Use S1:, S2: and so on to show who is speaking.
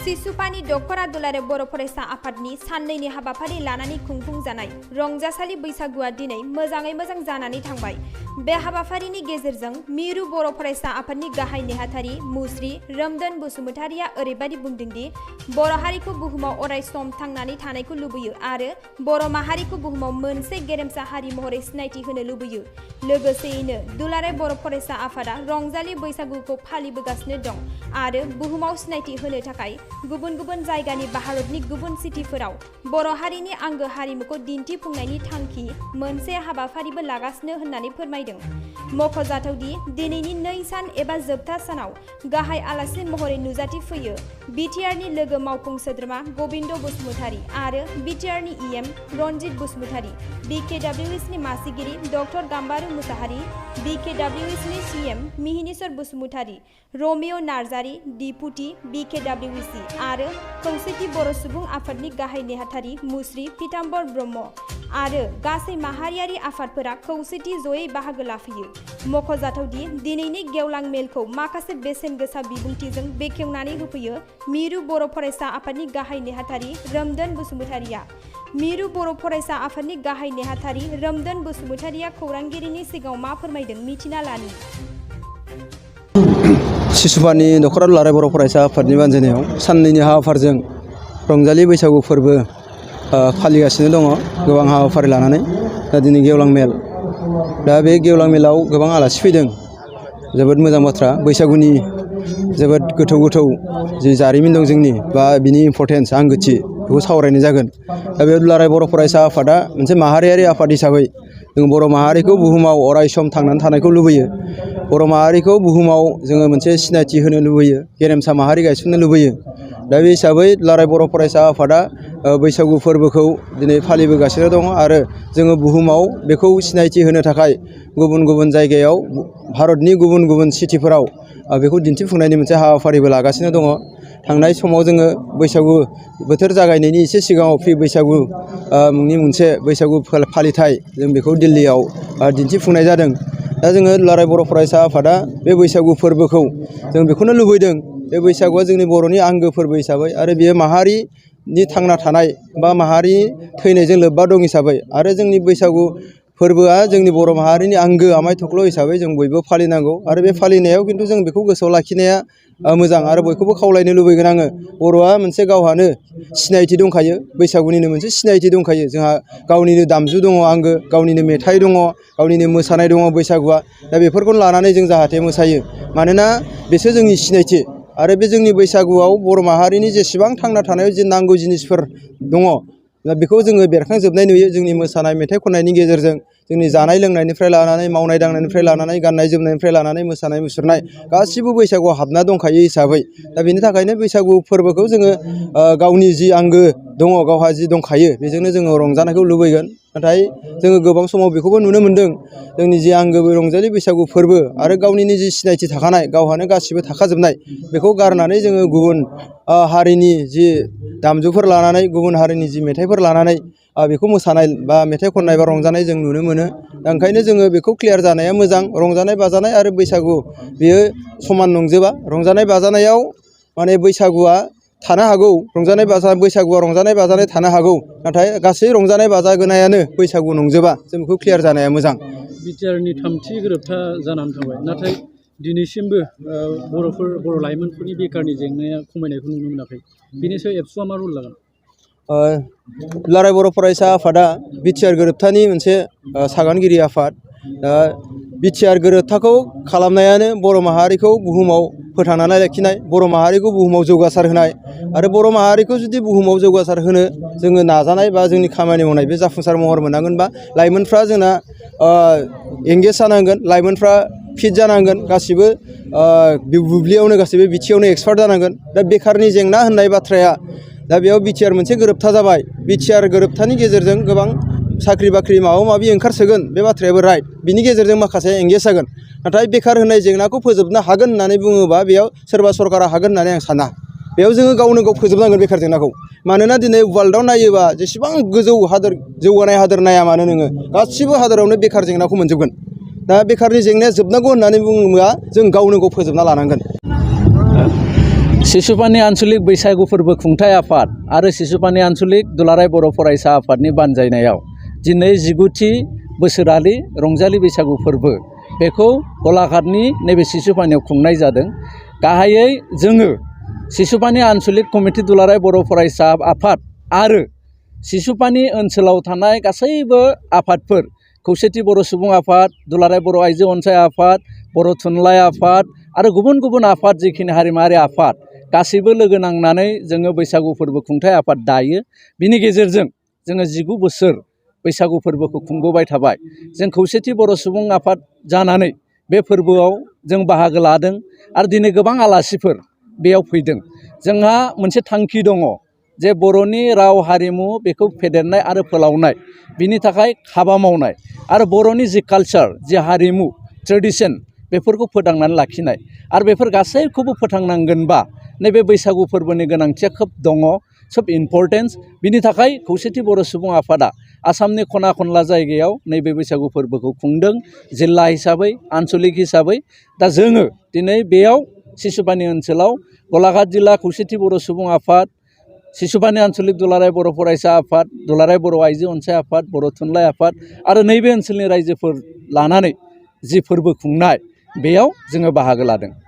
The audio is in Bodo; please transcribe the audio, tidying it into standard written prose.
S1: सिसुपानि डक्टर दुलाराय बर' फरायसा आफादनि साननैनि हाबाफारि लानानै खुंफुंजानाय रंजासालि बैसागुआ दिनै मोजाङै मोजां जानानै थांबाय। बे हाबाफारिनि गेजेरजों मिरु बर' फरायसा आफादनि गाहाय नेहाथारि मुस्रि रोमदोन बसुमतारिया ओरैबायदि बुंदोंदि बर' हारिखौ बुहुमाव अराय सम थांनानै थानायखौ लुबैयो आरो बर' माहारिखौ बुहुमाव मोनसे गेरेमसा हारि महरै सिनायथि होनो लुबैयो। लोगोसेयैनो दुलाराय बर' फरायसा आफादा रंजालि बैसागुखौ फालिबोगासिनो दं आरो बुहुमाव सिनायथि होनो थाखाय गुबुन गुबुन जायगानि भारतनि गुबुन सिटिफोराव बर' हारिनि आंगो हारिमुखौ दिन्थिफुंनायनि थांखि मोनसे हाबाफारिबो लागासिनो होननानै फोरमायदों। मख'जाथावदि दिनैनि 2 सान एबा जोबथा सानाव गाहाय आलासि महरै नुजाथिफैयो बिटिआरनि लोगो मावफुं सोद्रोमा गबिन्द बसुमतारि आरो बिटिआरनि इएम रनजित बसुमतारि, बिकेडब्लिउएसनि मासिगिरि डक्टर गाम्बारु मुसाहारि, बिकेडब्लिउएसनि CM Mihinishwar Basumatary, Romeo Narzary deputy बिकेडब्लिउएसि आरो खौसेथि बर' सुबुं आफादनि गाहाय नेहाथारि मुस्रि पीताम्बर ब्रह्म आरो गासै माहारियारि आफादफोरा खौसेथि जयै बाहागो लाफैयो। मख'जाथावदि दिनैनि गेवलां मेलखौ माखासे बेसेन गोसा बिबुंथिजों बेखेवनानै होफैयो मिरु बर' फरायसा आफादनि गाहाय नेहाथारि रोमदोन बसुमतारिया। मिरु बर' फरायसा आफादनि गाहाय नेहाथारि रोमदोन बसुमतारिया खौरांगिरिनि सिगाङाव मा फोरमायदों मिथिना लानि।
S2: सिसुपानि डक्टर दुलाराय बर' फरायसा आफादनि बानजायनायाव साननैनि हाबाफारिजों रंजालि बैसागु फोरबो फालिगासिनो दङ गोबां हाबाफारि लानानै। दा दिनै गेवलां मेल, दा बे गेवलां मेलाव गोबां आलासि फैदों। जोबोद मोजां बाथ्रा, बैसागुनि जोबोद गोथौ गोथौ जि जारिमिन दं जोंनि बा बिनि इम्परटेन्स आंगोथि बेखौ सावरायनाय जागोन। दा बे दुलाराय बर' फरायसा आफादा मोनसे माहारियारि आफाद हिसाबै जों बर' माहारिखौ बुहुमाव अराय सम थांनानै थानायखौ लुबैयो। बर' माहारिखौ बुहुमाव जोङो मोनसे सिनायथि होनो लुबैयो, गेरेमसा माहारि गायसननो लुबैयो। दा बे हिसाबै दुलाराय बर' फरायसा आफादा बैसागु फोरबोखौ दिनै फालिबोगासिनो दङ आरो जोङो बुहुमाव बेखौ सिनायथि होनो थाखाय गुबुन गुबुन जायगायाव भारतनि गुबुन गुबुन सिटिफोराव बेखौ दिन्थिफुंनायनि मोनसे हाबाफारिबो लागासिनो दङ। थांनाय समाव जोङो बैसागु बोथोर जागायनायनि एसे सिगाङाव प्रि बैसागु मुंनि मोनसे बैसागु फालिथाय जों बेखौ दिल्लीयाव दिन्थिफुंनाय जादों। दा जोङो दुलाराय बर' फरायसा आफादा बे बैसागु फोरबोखौ जों बेखौनो लुबैदों, बे बैसागुआ जोंनि बर'नि आंगो फोरबो हिसाबै आरो बेयो माहारिनि थांना थानाय बा माहारि थैनायजों लोब्बा दं हिसाबै आरो जोंनि बैसागु फोरबोआ जोंनि बर' माहारिनि आंगो आमाय थख्ल' हिसाबै जों बयबो फालिनांगौ आरो बे फालिनायाव खिन्थु जों बेखौ गोसोआव लाखिनाया मोजां आरो बयखौबो खावलायनो लुबैगोन आङो। बर'आ मोनसे गावहानो सिनायथि दंखायो, बैसागुनिनो मोनसे सिनायथि दंखायो। जोंहा गावनिनो दामजु दङ आंगो, गावनिनो मेथाइ दङ, गावनिनो मोसानाय दङ बैसागुआ। दा बेफोरखौ लानानै जों जाहाथे मोसायो, मानोना बेसो जोंनि सिनायथि। आरो बे जोंनि बैसागुआव बर' माहारिनि जेसेबां थांना थानायाव जे नांगौ जिनिसफोर दङ दा बेखौ जोङो बेरखांजोबनाय नुयो जोंनि मोसानाय मेथाइ खननायनि गेजेरजों। जोंनि जानाय लोंनायनिफ्राय लानानै मावनाय दांनायनिफ्राय लानानै गाननाय जोमनायनिफ्राय लानानै मोसानाय मुसुरनाय गासिबो बैसागुआव हाबना दंखायो हिसाबै दा बेनि थाखायनो बैसागु फोरबोखौ जोङो गावनि जि आंगो दङ, गावहा जि दंखायो बेजोंनो जोङो रंजानायखौ लुबैगोन। नाथाय जोङो गोबां समाव बेखौबो नुनो मोन्दों, जोंनि जि आंगो रंजालि बैसागु फोरबो आरो गावनिनो जि सिनायथि थाखानाय गावहानो गासिबो थाखाजोबनाय बेखौ गारनानै जोङो गुबुन हारिनि जि दामजुफोर लानानै, गुबुन हारिनि जि मेथाइफोर लानानै बेखौ मोसानाय बा मेथाइ खननाय बा रंजानाय जों नुनो मोनो। दा ओंखायनो जोङो बेखौ क्लियार जानाया मोजां। रंजानाय बाजानाय आरो बैसागु बेयो समान नंजोबा। रंजानाय बाजानायाव माने बैसागुआ थानो हागौ, बैसागुआ रंजानाय बाजानाय थानो हागौ, नाथाय गासै रंजानाय बाजानायानो बैसागु नंजोबा। जों बेखौ क्लियार जानाया मोजां।
S3: बिटिआरनि थामथि गोरोबथा जानानै थांबाय, नाथाय दिनैसिमबो बर' लाइमोनफोरनि बेकारनि जेंनाया खमायनायखौ नुनो मोनाखै। बेनि सायाव एबसुआ मा रुल लागोन?
S2: दुलाराय बर' फरायसा आफादा बिटिआर गोरोबथानि मोनसे सागानगिरि आफाद। बिटिआर गोरोबथाखौ खालामनायानो बर' माहारिखौ बुहुमाव फोथांनानै लाखिनाय, बर' माहारिखौ बुहुमाव जौगासार होनाय आरो बर' माहारिखौ जुदि बुहुमाव जौगासार होनो जोङो नाजानाय बा जोंनि खामानि मावनाय बे जाफुंसार महर मोननांगोन। बा लाइमोनफ्रा जोंना एंगेज जानांगोन, लाइमोनफ्रा फिट जानांगोन, गासिबो बुब्लियावनो गासिबो बिथिङावनो एक्सपार्ट जानांगोन। दा बेकारनि जेंना होननाय बाथ्राया दा बेयाव बिटिआर मोनसे गोरोबथा जाबाय। बिटिआर गोरोबथानि गेजेरजों गोबां साख्रि बाख्रि माबा माबि ओंखारसोगोन, बे बाथ्रायाबो राइट। बिनि गेजेरजों माखासे एंगेज जागोन। नाथाय बेकार होनाय जेंनाखौ फोजोबनो हागोन होननानै बुङोबा बेयाव सोरबा सरकारा हागोन होननानै आं साना। बेयाव जोङो गावनो गाव फोजोबनांगोन बेकार जेंनाखौ। मानोना दिनै वर्ल्डआव नायोबा जेसेबां गोजौ हादोर, जौगानाय हादोर नाया मानो नोङो, गासिबो हादोरावनो बेकार जेंनाखौ मोनजोबगोन। दा बेकारनि जेंनाया जोबनांगौ होननानै बुङोब्ला जों गावनो गाव फोजोबना लानांगोन।
S4: सिसुपानि आन्चलिक बैसागु फोरबो खुंथाय आफाद आरो सिसुपानि आन्चलिक दुलाराय बर' फरायसा आफादनि बानजायनायाव दिनै 19थि बोसोरारि रंजालि बैसागु फोरबो बेखौ गलाघाटनि नैबे सिसुपानियाव खुंनाय जादों। गाहायै जोङो सिसुपानि आन्चलिक कमिटि दुलाराय बर' फरायसा आफाद आरो सिसुपानि ओनसोलाव थानाय गासैबो आफादफोर खौसेथि बर' सुबुं आफाद, दुलाराय बर' आइजो अनसाय आफाद, बर' थुनलाइ आफाद आरो गुबुन गुबुन आफाद जिखिनि हारिमायारि आफाद गासैबो लोगो नांनानै जोङो बैसागु फोरबो खुंथाय आफाद दायो। बिनि गेजेरजों जोङो 19 बोसोर बैसागु फोरबोखौ खुंबोबाय थाबाय। जों खौसेथि बर' सुबुं आफाद जानानै बे फोरबोआव जों बाहागो लादों आरो दिनै गोबां आलासिफोर बेयाव फैदों। जोंहा मोनसे थांखि दङ जे बर'नि राव हारिमु बेखौ फेदेरनाय आरो फोलावनाय, बिनि थाखाय हाबा मावनाय आरो बर'नि जि कालचार, जि हारिमु ट्रेडिशन बेफोरखौ फोथांनानै लाखिनाय आरो बेफोर गासैखौबो फोथांनांगोनबा नैबे बैसागु फोरबोनि गोनांथिया खोब दङ, खोब इम्परटेन्स। बिनि थाखाय खौसेथि बर' सुबुं आफादा आसामनि खना खनला जायगायाव नैबे बैसागु फोरबोखौ खुंदों जिल्ला हिसाबै, आन्चलिक हिसाबै। दा जोङो दिनै बेयाव सिसुपानि ओनसोलाव गलाघाट जिल्ला खौसेथि बर' सुबुं आफाद, सिसुपानि आन्चलिक दुलाराय बर' फरायसा आफाद, दुलाराय बर' आइजो अनसाय आफाद, बर' थुनलाइ आफाद आरो नैबे ओनसोलनि रायजोफोर लानानै जि फोरबो खुंनाय बेयाव जोङो बाहागो लादों।